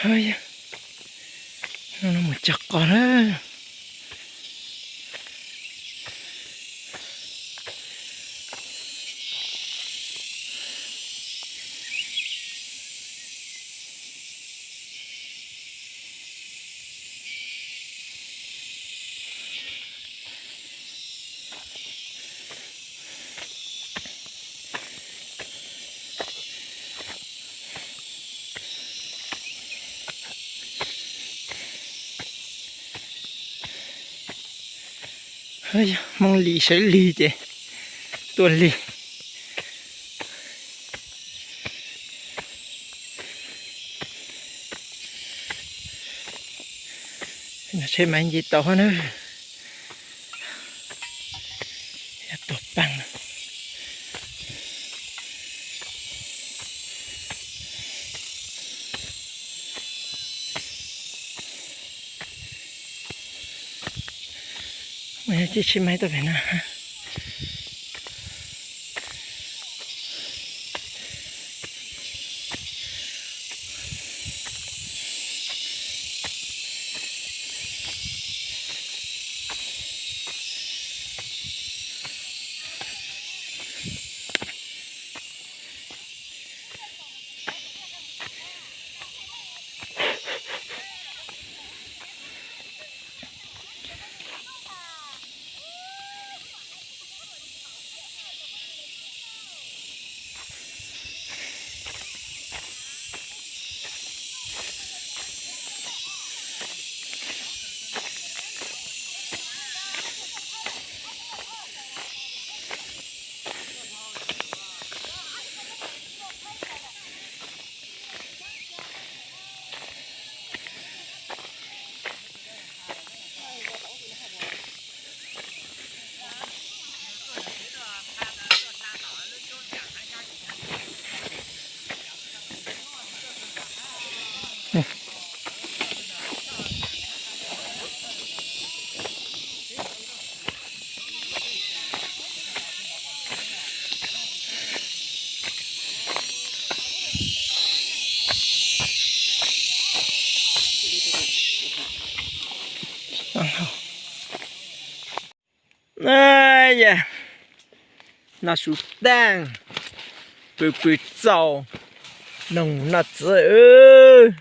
Yog, no mus cog qos na. Hmoob Lis sawv lig ces tuaj lig. Tsheb maiv nce tau hab na. Yog tuag paag. Tsheb maiv tuaj pem no. Yog, noj su taag, pw pw txaus, noog noj txiv.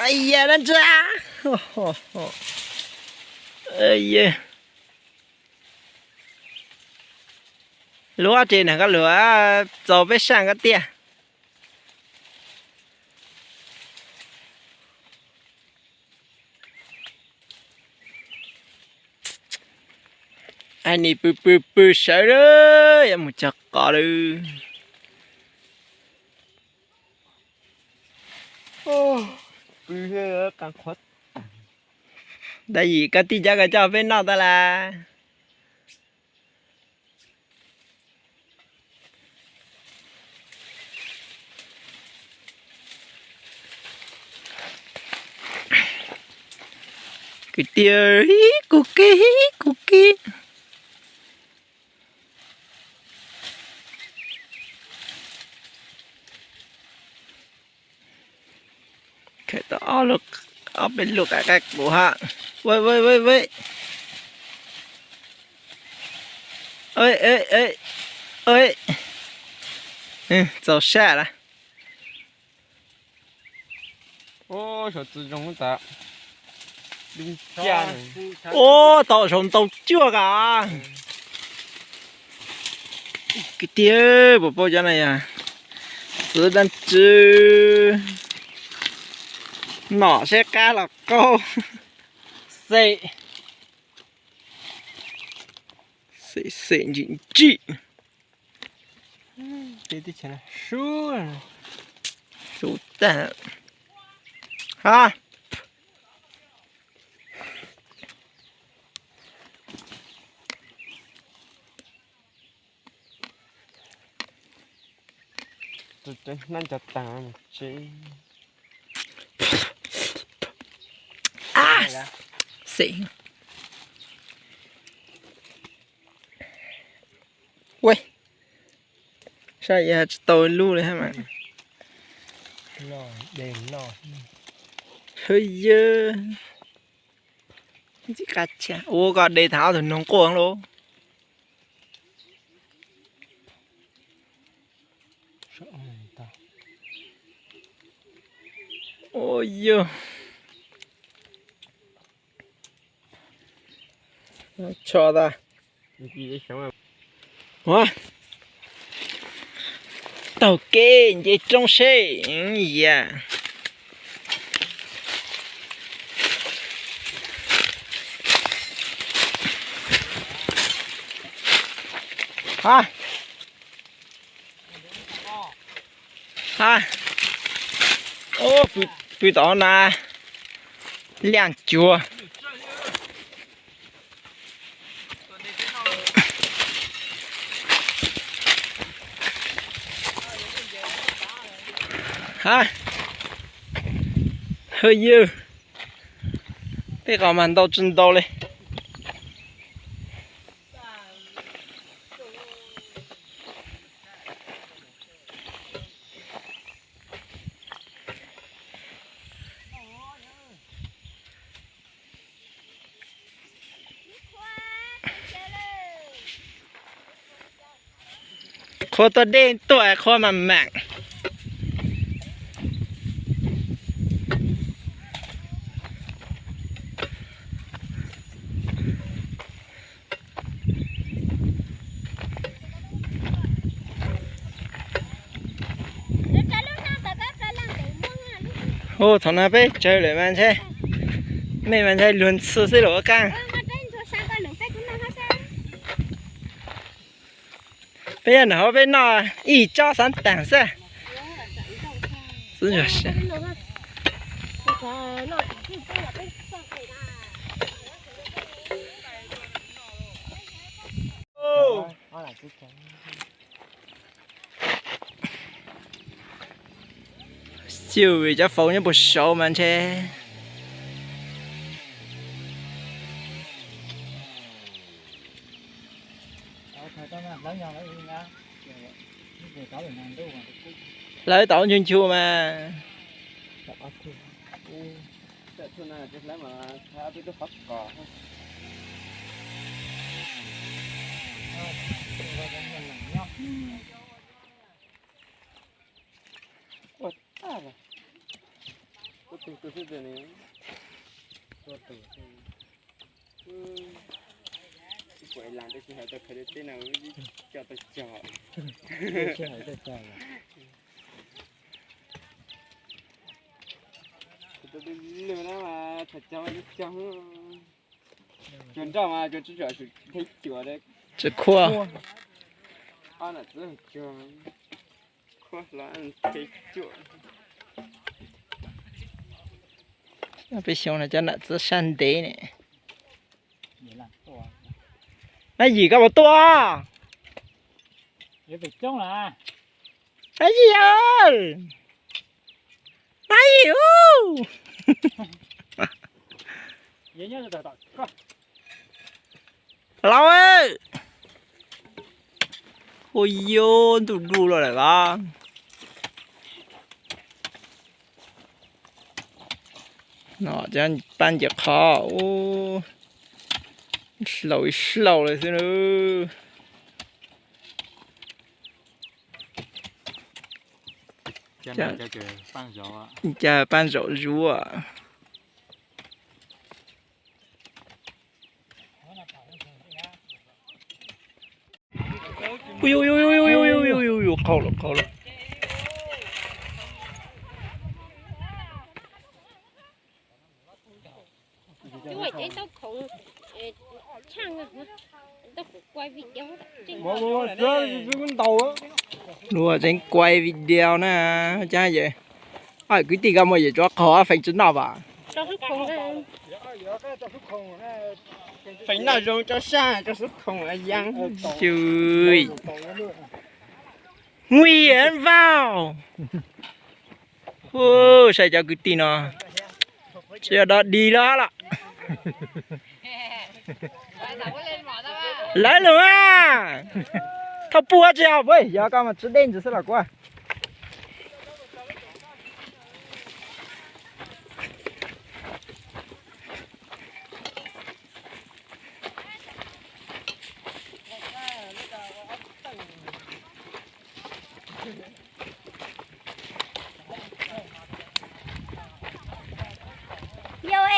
Yog dab ntsa. Lub ob re na koj lug txaus peb saj koj tiag. Ai nis pw pw pw sawv lawm, yuav mus cog qos lawm. Dab yim koj tij coj koj coj peb noj tag las. Kwv tij, hib kuv kib, hib kuv kib. Khaws tau ob peb lub qab qab kuv hab. Txaus saj lawm. Ua tau saum ntau cuaj ka. Kwv tij, puas paub cov no yog txiv dab tsi? Nom seb qab los qaug. Xem, xem ntsim ntsim. Sub tag. Ha. Hnab nco taag mus tsev. Xem. Ua, Saib tsis tau lub li mas. Hwb yawg, ntxim qab tshaj. Ua koj de tag ob tug noog quaj lauj. Ua yawg. Tso tas. Taug kev nce roob seb. Ya. Ha. Ha. Pw tod na. Liaj cuag. Ha. Hwb yawg. Tej qos mas ntau tsis ntau li. Qhua tua dej tuaj qhua mam mam. Hu, thaum no peb tsawg lawm mas ntshe, mej mas ntshe luag ntxhi xwb los ua qaab. Peb nyob nram hauv peb noj ib tsob xav taag xwb. Xyov cov faus nyob puag saud mas ntshe. Hlawv tau nchu nchu mas. Cua nroj mas cua tsis tsom, tsis khuaj. Peb xyoo no cov nam txiv sab ntev ne. Nab Yim koj puas tuaj? Nab Yim, Nab Yim. Lauj, ua yuav ntuj dub los lawm as. No pab nce qhov, ub, hlau ib hlau lawm xwb na. Cas pab zaum zuav. Ui, ui, ui, ui, ui, ui, ui, ui, ui, qau lawm, qau lawm. Luag tseem kuaj video na, cas yawm, kwv tij koj muaj yawm tsuav qaug feem tsis noj vas. Feem noj zoo rau sab rau xub khoom a yaj. Xyw, nguy hiểm vào. Saib cov kwv tij no, tsis yog dog dig los lawm. Lawv lug a. Koj pub tsis yog, yog koj mas tsis dej ntsis xwb los kuv. Yog,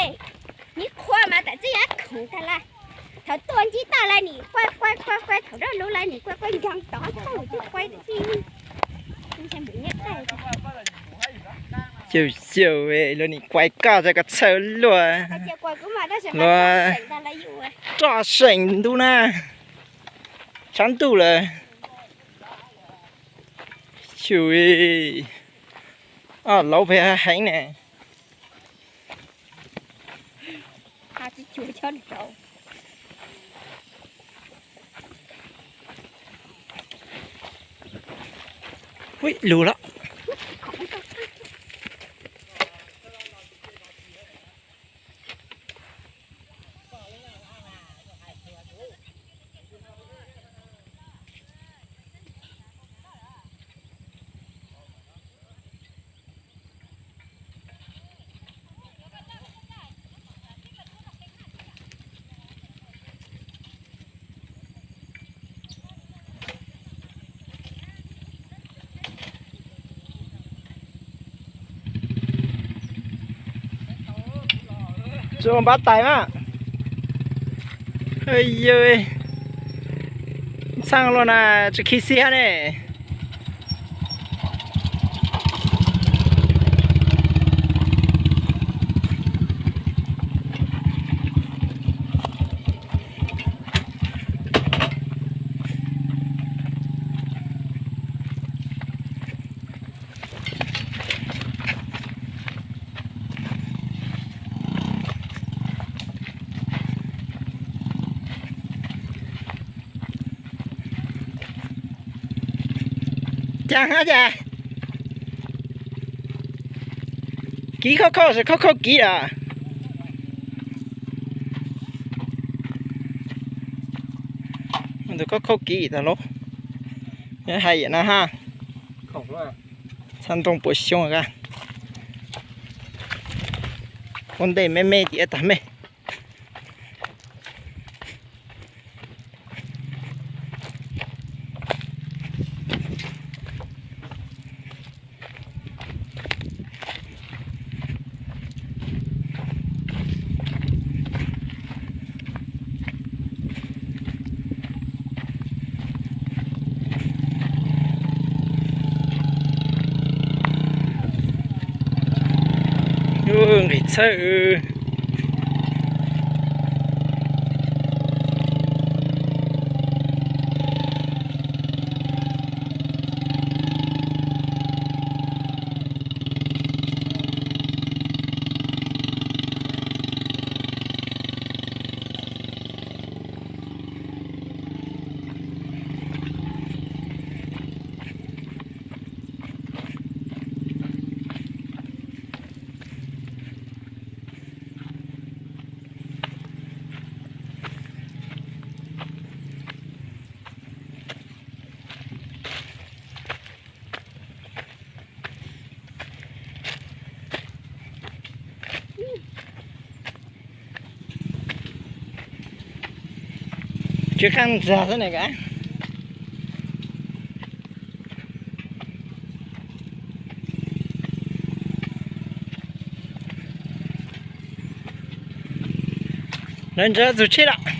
neb qhuav mas tam txij yog khoom tag lawm. Thaum tuaj ntsib toj lawm nim quaj quaj quaj quaj, thaum dab lub lawm nim quaj quaj nkeeg tod thaum tsis quaj txij. Xyaum xyaum lawv nim quaj koj txhawj koj txhawj luaj. Luag roj seem ntuj na, tshav ntuj lawm. Xyum, laus pem heev ne. Ui, lus lawm. Tsuas npab tais mas. Yog, txheej luaj na, tsis khi xi hab ne. Cas hab cas? Kiv khaub khaub, khaub khaub kiv lawm. Tus khaub khaub kiv tas lauj. Hais yam no ha. Txhaj ntoo puas xyoo ka. Ua ntej me me ces tag me. Nqis txhawb. Tsis qeej ntxag xwb ne ka. Lawv ntsia txug tsheb lawm.